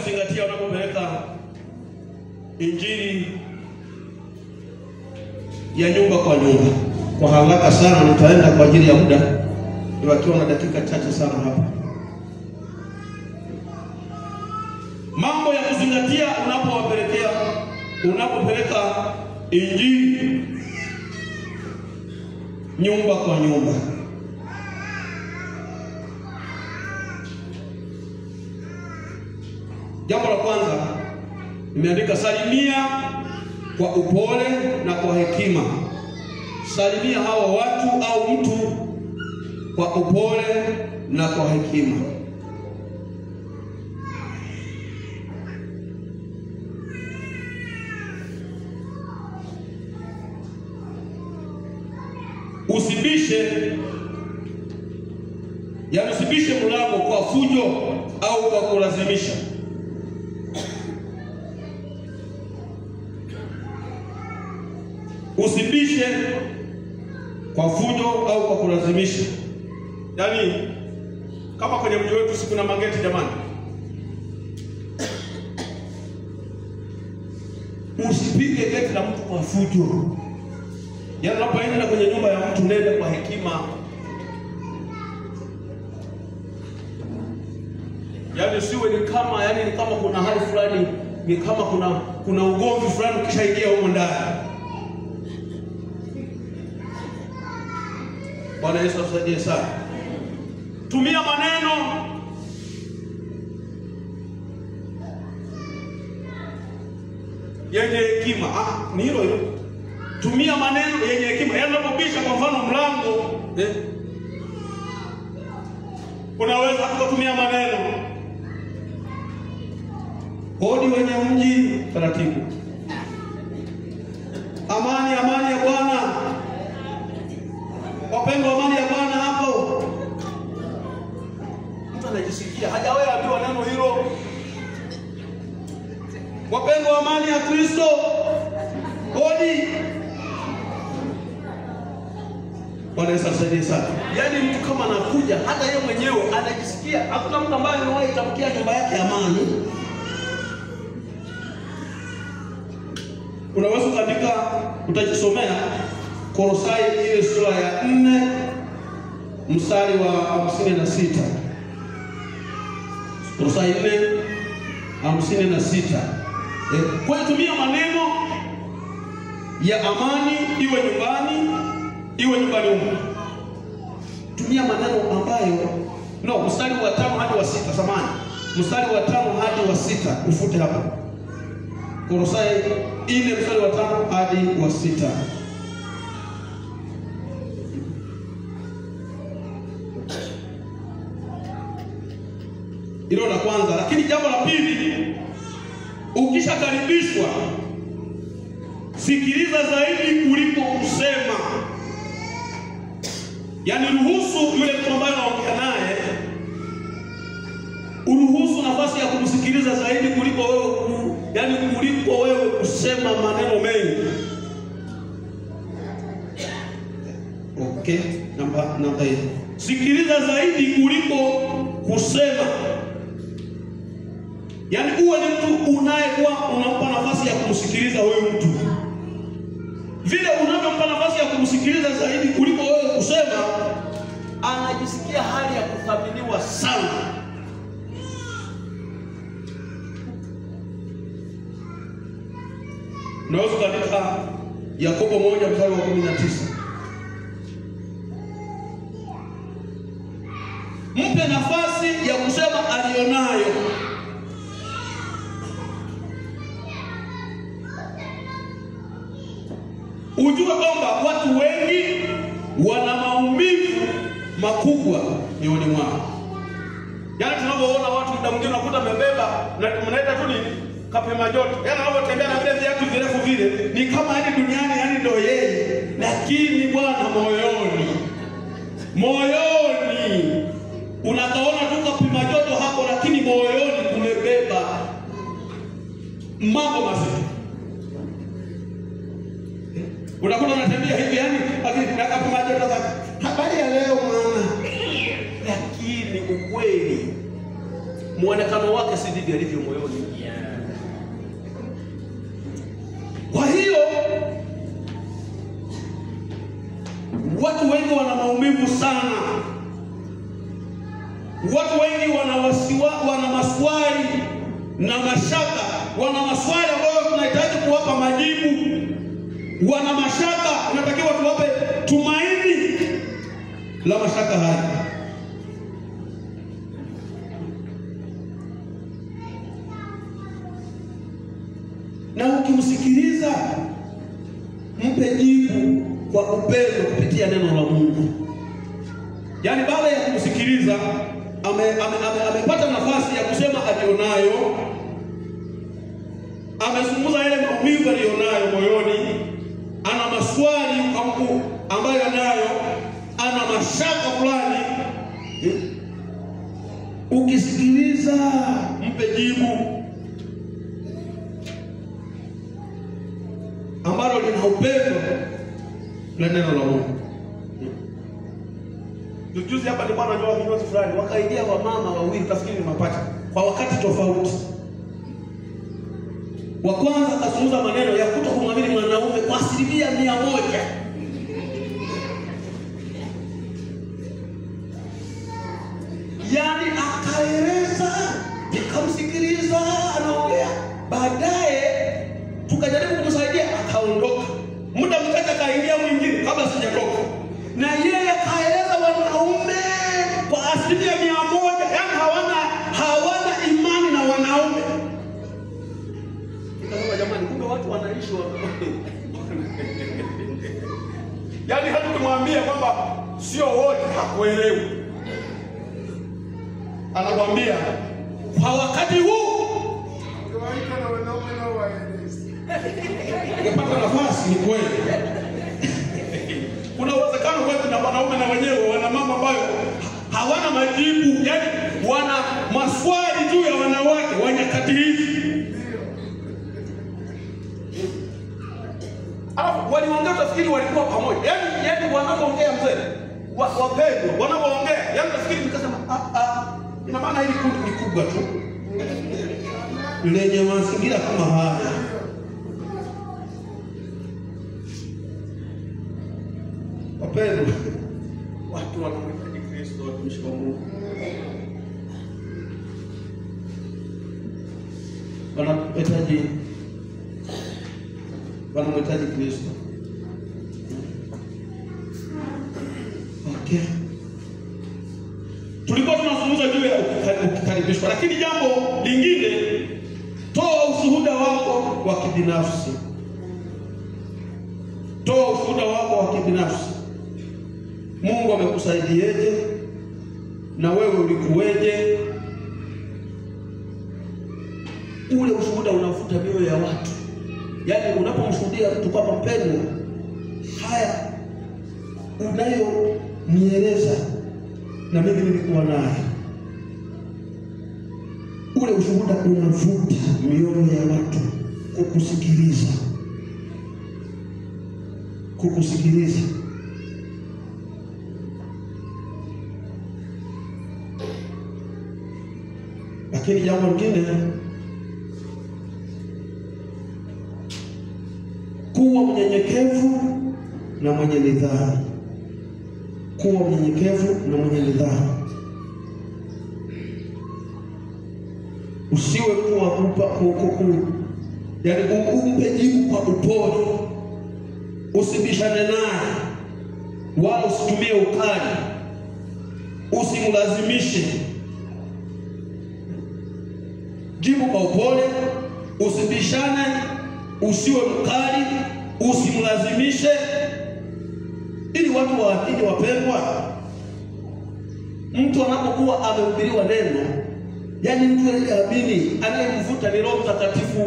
kuzingatia unapopeleka injili ya nyumba kwa nyumba. Kwa haraka sana nitaenda kwa ajili ya muda, niwakiwa na dakika chache sana hapa. Mambo ya kuzingatia unapopeleka injili nyumba kwa nyumba. Jambo la kwanza nimeandika, salimia kwa upole na kwa hekima. Salimia hawa watu au mtu kwa upole na kwa hekima. Usibishe, yaani usibishe mlango kwa fujo au kwa kulazimisha. Usibishe kwa fujo au kwa kulazimisha. Yaani kama kwenye mji wetu si kuna mageti jamani. Usipige geti la mtu kwa fujo. Yaani unapoenda kwenye nyumba ya mtu, nenda kwa hekima. Yaani usiwe ni kama, yaani ni kama kuna hali fulani, ni kama kuna ugomvi fulani ukishaingia huko ndani. Bwana Yesu atusaidie sana. Tumia maneno yenye hekima. Ni hilo hilo. Tumia maneno yenye hekima. Yaani unapobisha kwa mfano mlango, unaweza kutumia maneno. Hodi wenye mji, taratibu. Amani, amani ya Bwana. Wapendwa, amani ya Bwana hapo. Mtu anajisikia hajawahi ambiwa neno hilo. Wapendwa, amani ya Kristo. Hodi. Bwana Yesu atusaidie sana. Yaani mtu kama anakuja hata yeye mwenyewe anajisikia, hakuna mtu ambaye amewahi tamkia nyumba yake amani. Unaweza kuandika, utajisomea Kolosai ile sura ya 4 mstari wa 56. Kolosai 4:56. Kwa hiyo tumia maneno ya amani, iwe nyumbani, iwe nyumbani huko. Tumia maneno ambayo mstari wa 5 hadi wa 6, samahani. Mstari wa 5 hadi wa 6 ufute hapo. Kolosai 4 mstari wa 5 hadi wa 6. Hilo la kwanza. Lakini jambo la pili, ukishakaribishwa sikiliza zaidi kuliko kusema. Yaani ruhusu yule mtu ambaye unaongea naye, uruhusu nafasi ya kumsikiliza zaidi kuliko wewe, yaani kuliko wewe kusema maneno mengi. Okay, namba hiyo. Sikiliza zaidi kuliko kusema. Yaani uwe ni mtu unayekuwa unampa nafasi ya kumsikiliza huyu mtu. Vile unavyompa nafasi ya kumsikiliza zaidi kuliko wewe kusema, anajisikia hali ya kuthaminiwa sana. Unaweza kuandika Yakobo 1 mstari wa 19. Mpe nafasi ya kusema alionayo. Ujue kwamba watu wengi wana maumivu makubwa mioyoni mwao. Yaani tunapoona watu muda mwingine unakuta amebeba na mnaita tu nini? Kapema joto. Yaani anapotembea na vile viatu virefu vile ni kama yaani duniani yaani ndio yeye. Lakini bwana moyoni, moyoni unakaona tu kapima joto hapo, lakini moyoni kumebeba mambo mazito. Unakuta unatembea hivi yani akapima joto habari ya leo mwana, lakini ukweli Muonekano wake si ndivyo alivyo moyoni. Kwa hiyo watu wengi wana maumivu sana. Watu wengi wana maswali na mashaka, wana maswali ambayo tunahitaji kuwapa majibu. Wana mashaka, tunatakiwa tuwape tumaini la mashaka haya. Na ukimsikiliza, mpe jibu kwa upendo kupitia neno la Mungu. Yaani baada ya kumsikiliza amepata nafasi ya kusema alionayo, amezungumza yale maumivu alionayo moyoni, ana maswali ambayo anayo, ana mashaka fulani. Ukisikiliza, mpe jibu ambalo lina upendo la neno la Mungu. Juzi hapa nilikuwa najua kinyozi fulani, wakaingia wamama wawili, tafikiri ni mapacha, kwa wakati tofauti. Wa kwanza akazungumza maneno ya kutokumwamini mwanaume kwa 100%. Yaani akaeleza, nikamsikiliza anaongea. Baadaye tukajaribu kumsaidia akaondoka. Muda mchache akaingia mwingine kabla sijatoka. Na yeye akaeleza wanaume kwa 100%, yaani hawana imani na wanaume. Nikasema jamani, kumbe watu wanaishi wa yaani hata kumwambia kwamba sio wote hakuelewi. Anakuambia kwa wakati huu Ungewaita na wanaume nao waeleze. Ungepata nafasi, ni kweli. Kuna uwezekano kwetu na wanaume na wenyewe wana mambo ambayo hawana majibu, yaani wana maswali juu ya wanawake wa nyakati hizi. Alafu waliongea utafikiri walikuwa pamoja. Yaani wanapoongea mzee, wapendwa, wanapoongea, yaani utafikiri nikasema ina maana hili kundi ni kubwa tu lenye mazingira kama haya. Wapendwa, watu wanamhitaji Kristo, watumishi wa Mungu. Wanamhitaji Kristo. Okay. Tulikuwa tunazungumza juu ya ukikaribishwa, lakini jambo lingine, toa ushuhuda wako wa kibinafsi. Toa ushuhuda wako wa kibinafsi. Mungu amekusaidieje? Na wewe ulikuweje? Ule ushuhuda unavuta mioyo ya watu. Yaani unapomshuhudia mtu kwamba mpendwa, haya unayonieleza na mimi nilikuwa naye, ule ushuhuda unavuta mioyo ya watu kukusikiliza. Kukusikiliza. Lakini jambo lingine, kuwa mnyenyekevu na mwenye nidhamu. Kuwa mnyenyekevu na mwenye nidhamu. Usiwe mtu wa kupa yaani umpe jibu kwa upole. Usibishane naye wala usitumie ukali. Usimlazimishe. Jibu kwa upole, usibishane, usiwe mkali, usimlazimishe, ili watu waamini. Wapendwa, mtu anapokuwa amehubiriwa neno, yaani mtu aliyeamini, anayemvuta ni Roho Mtakatifu,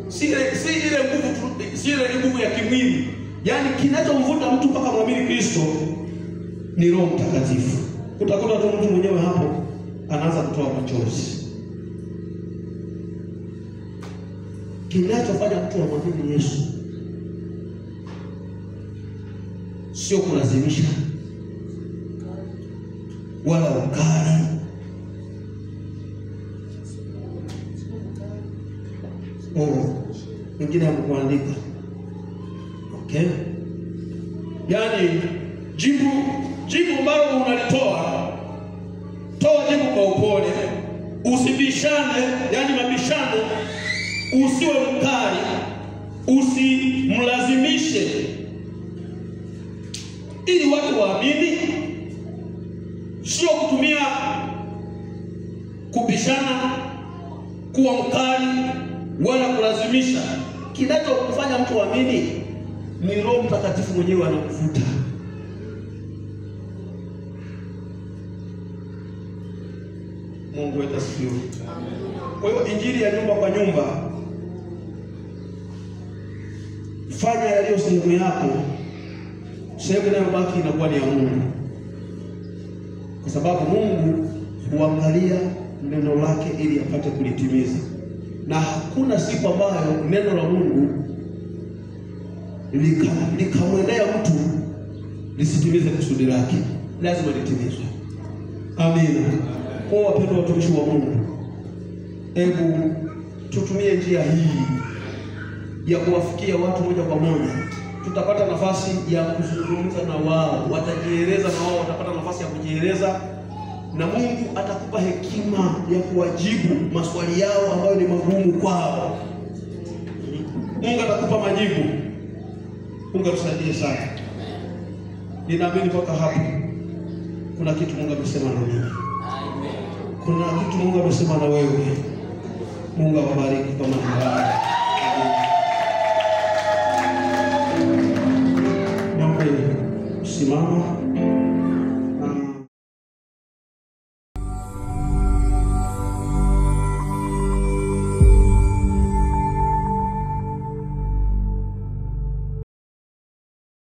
si ile nguvu, si ile nguvu ya kimwili. Yaani kinachomvuta mtu mpaka muamini Kristo ni Roho Mtakatifu. Utakuta tu mtu mwenyewe hapo anaanza kutoa machozi. Kinachofanya mtu amwamini Yesu sio kulazimisha wala ukali. Oh, wengine hamkuandika. Okay. Yaani jibu ambalo unalitoa, toa jibu kwa upole, usibishane, yani mabishano, usiwe mkali, usimlazimishe, ili watu waamini. Sio kutumia kubishana, kuwa mkali wala kulazimisha. Kinachokufanya mtu aamini ni Roho Mtakatifu mwenyewe anakuvuta. Mungu wetu asifiwe. Kwa hiyo injili ya nyumba kwa nyumba, fanya yaliyo sehemu yako, sehemu inayobaki inakuwa ni ya Mungu, kwa sababu Mungu huangalia neno lake ili apate kulitimiza. Na hakuna siku ambayo neno la Mungu likamwendea mtu lisitimize kusudi lake, lazima litimizwe. Amina. Kwa wapendwa watumishi wa Mungu, hebu tutumie njia hii ya kuwafikia watu moja kwa moja. Tutapata nafasi ya kuzungumza na wao, watajieleza na wao watapata nafasi ya kujieleza, na Mungu atakupa hekima ya kuwajibu maswali yao ambayo ni magumu kwao. Mungu atakupa majibu. Mungu atusaidie sana. Ninaamini mpaka hapo kuna kitu Mungu amesema na mimi. Kuna kitu Mungu amesema na wewe. Mungu awabariki kwa maneno haya. Niombe simama.